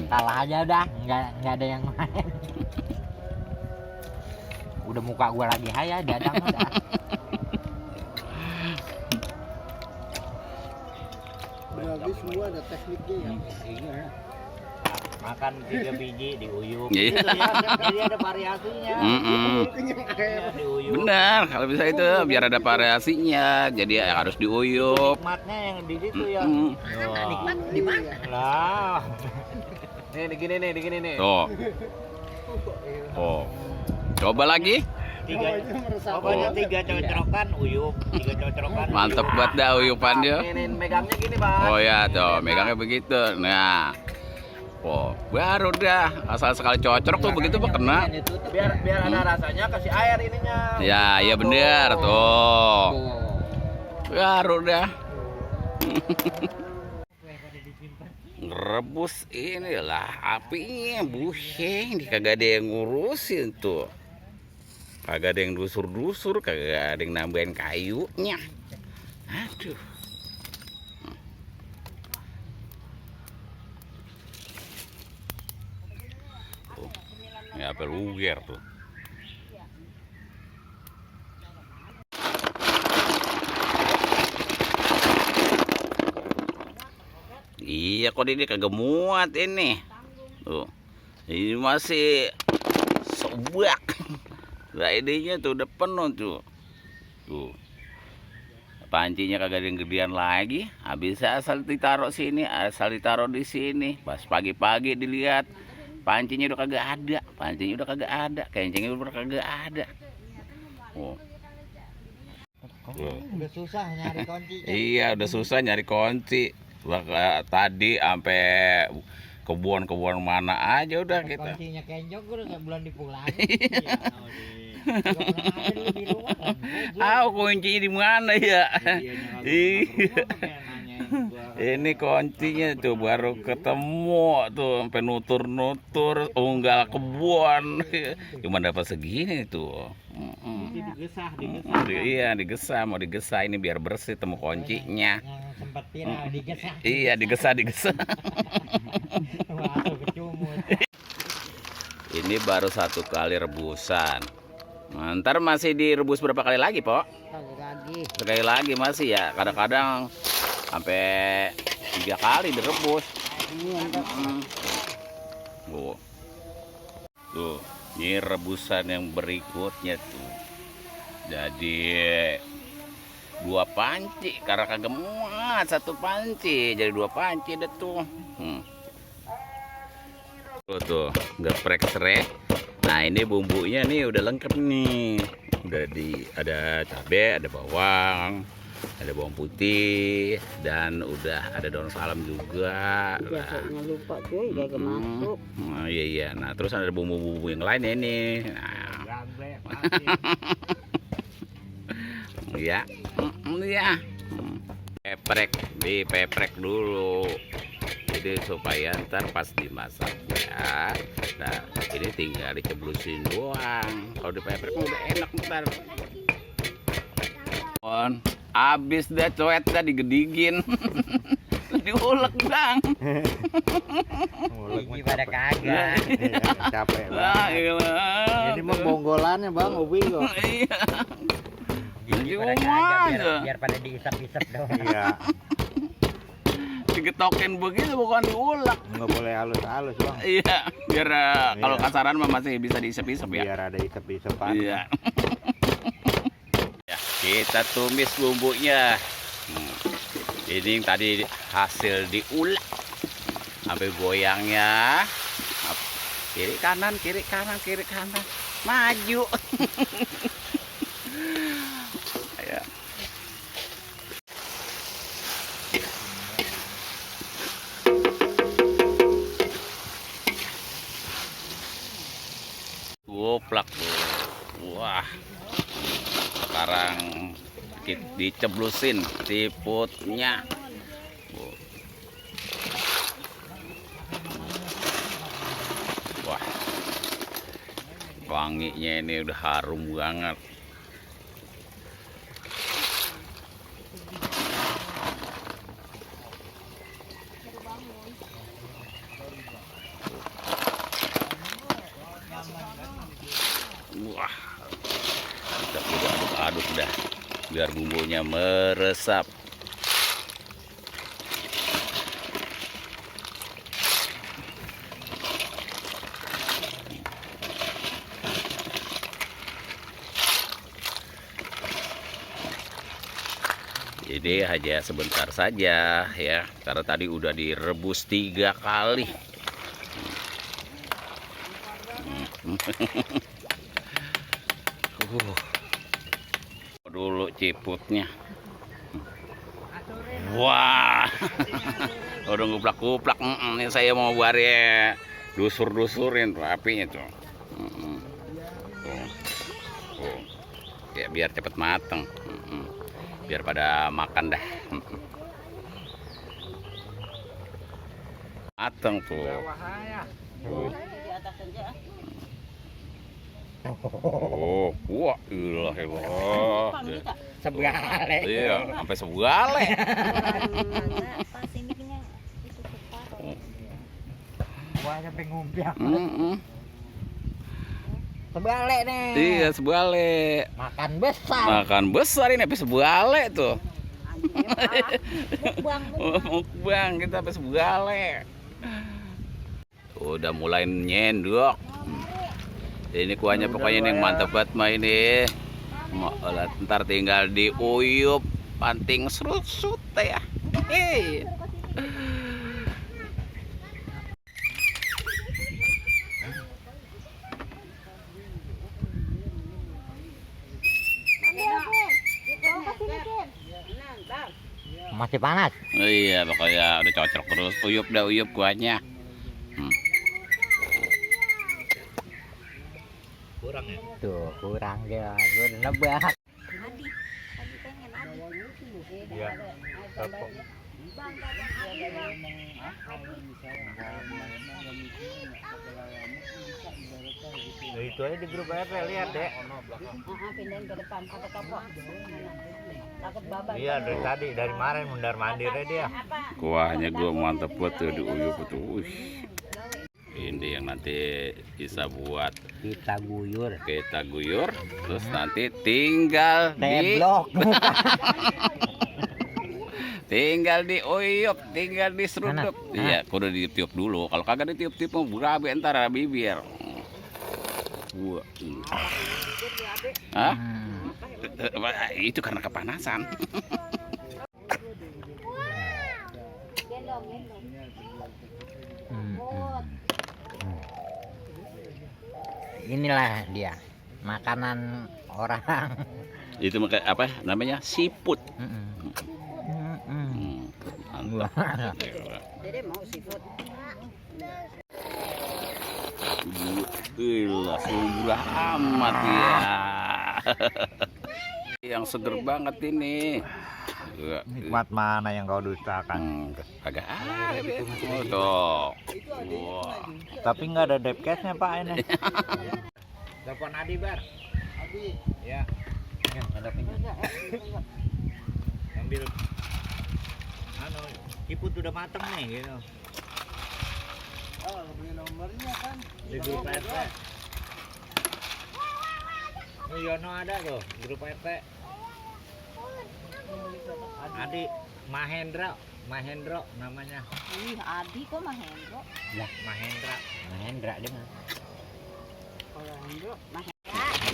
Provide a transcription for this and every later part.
Kalah aja udah, nggak ada yang main. Udah muka gua lagi haya, dadang udah. Berarti semua ada tekniknya ya. Iya. Makan 3 biji diuyup. Iya. Gitu ya. Jadi ada variasinya. Iya, diuyup. Benar, kalau bisa itu biar ada variasinya. Jadi harus diuyup. Nikmatnya yang di situ ya. Nikmat di mana? Lah. Nih digini nih. Tuh. Oh. Coba lagi. Pokoknya 3 cocrokan uyup, 3 cocrokan. Mantep buat dah uyupannya. Ini megangnya gini, Bang. Oh ya, tuh, megangnya begitu. Nah. Oh, baru dah. Asal sekali cocok tuh begitu mah kena. Biar ada rasanya, kasih air ininya. Ya, iya bener tuh. Baru dah. Ngerebus inilah apinya busing, kagak ada yang ngurusin tuh. Kagak ada yang dusur-dusur, kagak ada yang nambahin kayunya. Aduh. Tuh. Ya apel uger tuh. Iya, kok ini kagak muat ini. Tuh. Ini masih sobak. Nah, ininya tuh udah penuh tuh. Tuh. Pancinya kagak ada yang gedean lagi. Habis asal ditaruh sini, asal ditaruh di sini. Pas pagi-pagi dilihat pancinya udah kagak ada. Pancinya udah kagak ada. Kencingnya udah kagak ada. Oh. Udah susah nyari kunci. Iya, udah susah nyari kunci. Tadi sampai kebun-kebun mana aja udah kita. Kuncinya kencok udah sebulan dipulangin. Ah, kuncinya di mana ya? Iya. Ini kuncinya tuh baru ketemu tuh sampai nutur-nutur unggal kebun. Cuma dapat segini tuh. Digesah. Iya, digesah, mau digesah ini biar bersih temu kuncinya. Yang sempat viral digesah. Iya, digesah. Masuk ke cumut. Ini baru 1 kali rebusan. Nah, ntar masih direbus berapa kali lagi, Pok? Sekali lagi masih ya. Kadang-kadang sampai 3 kali direbus. Tuh, ini rebusan yang berikutnya tuh. Jadi 2 panci karena kagak muat 1 panci, jadi 2 panci deh tuh. Tuh, geprek serai. Nah, ini bumbunya nih udah lengkap nih. Udah ada cabai, ada bawang, ada bawang putih, dan udah ada daun salam juga. Biasanya lupa cuy, gak masuk. Nah, iya. Nah, terus ada bumbu-bumbu yang lain ini. Nah. Iya. Iya. Dipeprek dulu. Jadi supaya ntar pas dimasak ya. Nah, ini tinggal diceblusin doang. Kalau dipeprek udah enak ntar. Abis dah coetnya digedigin. Diulek bang. Gigi pada kagak. Capek Lah, Ini mah bonggolannya bang, ubi kok. Iya. Gigi pada Cuma kagak aja. biar pada diisap-isap doang. Iya. Digetokin begitu bukan diulek. Nggak boleh halus-halus bang. Iya, biar kalau Iya. kasaran mah masih bisa diisep-isep ya. Biar ada isep-isepan. Iya. Ya, kita tumis bumbunya. Ini yang tadi hasil diulek sampai goyangnya. Kiri kanan, maju. Ya. Goplak tuh. Wah. Sekarang diceblusin siputnya. Wah. Wanginya ini udah harum banget. biar bumbunya meresap. Jadi hanya sebentar saja ya, karena tadi udah direbus 3 kali. Dulu ciputnya. Wah, udah nguplak-kuplak. Ini saya mau bare dusur-dusurin tuh apinya tuh. Tuh. Ya biar cepet mateng. Biar pada makan dah. Mateng tuh. Oh, wah, ilah. Sebegale. Iya, sampai sebegale. Wah, sampai ngumpiak. Sebale nih. Iya, sebegale. Makan besar. Makan besar ini sampai sebegale tuh. Mukbang kita sampai sebegale. Udah mulai nyendok. Ini kuahnya pokoknya yang mantap banget mah ini. Ntar tinggal diuyup, panting serut-serut ya. Hei. Masih panas. Iya, pokoknya udah cocok terus. Uyup dah, uyup kuahnya. Kurang ya? Tuh, kurang dia. Gue udah nebak. Iya. Itu aja di grup RT lihat deh. Pindahin ke depan pakai topok. Takut babak. Iya dari tadi dari kemarin mundar mandir dia. Kuahnya gua mantep buat tuh diuyup tuh. Ini yang nanti bisa buat Kita guyur. kita guyur, terus nanti tinggal Teblok. tinggal diuyup, tinggal diseruduk. Iya, kudu ditiup dulu. Kalau kagak ditiup-tiup mau berabe entar bibir. Wah. Hah? Itu karena kepanasan. Inilah dia makanan orang. Itu apa namanya? Siput. Mantap. Dede mau seafood. Gila, sudah amat ya. Yang seger banget ini. Nikmat mana yang kau dustakan? Agak ada tuh. Wah. Tapi nggak ada depcase-nya Pak ini. Telepon Adi Bar. Adi. Ya. Ambil. Anu, ciput udah mateng nih gitu. Oh, beli nomornya kan di grup RT. Oh, Yono ada tuh, grup RT. Adi Mahendro namanya. Ih, Adi kok Mahendro? Lah, Mahendra. Mahendra dia mah.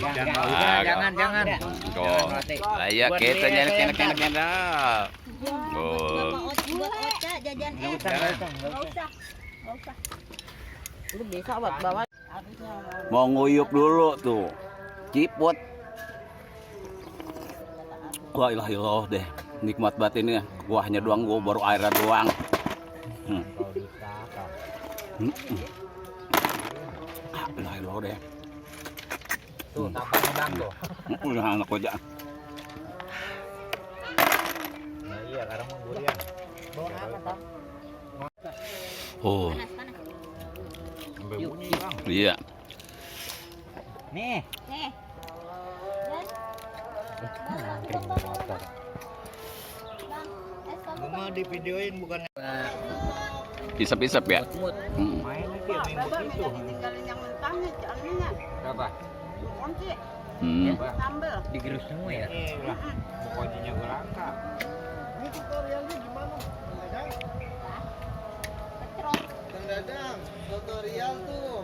Jangan. Tuh. Ayo kita nyenek-nyenek dah. Buat Ocha jajan es. Enggak usah. Lu bisa buat bawa. Mau nguyup dulu tuh. Ciput. Wah, ilah deh. Nikmat banget ini. Kuahnya doang, gua baru airnya doang. Ilah deh. Tuh, tampaknya bang tuh. Udah anak aja. Nah, iya, karena mau burian. Bawa apa, Bang? Oh, Sampai bunyi, Bang. iya. Nih. Nih. Nangkring motor. Gua mah di videoin bukan Isap-isap ya. main itu yang minggu itu. Tinggalin yang mentahnya, soalnya Berapa? kunci. Hmm. Sambel. Digerus semua ya. Iya lah. Pokoknya gue langka. Ini tutorialnya gimana? Petrol. Kang Dadang, tutorial tuh.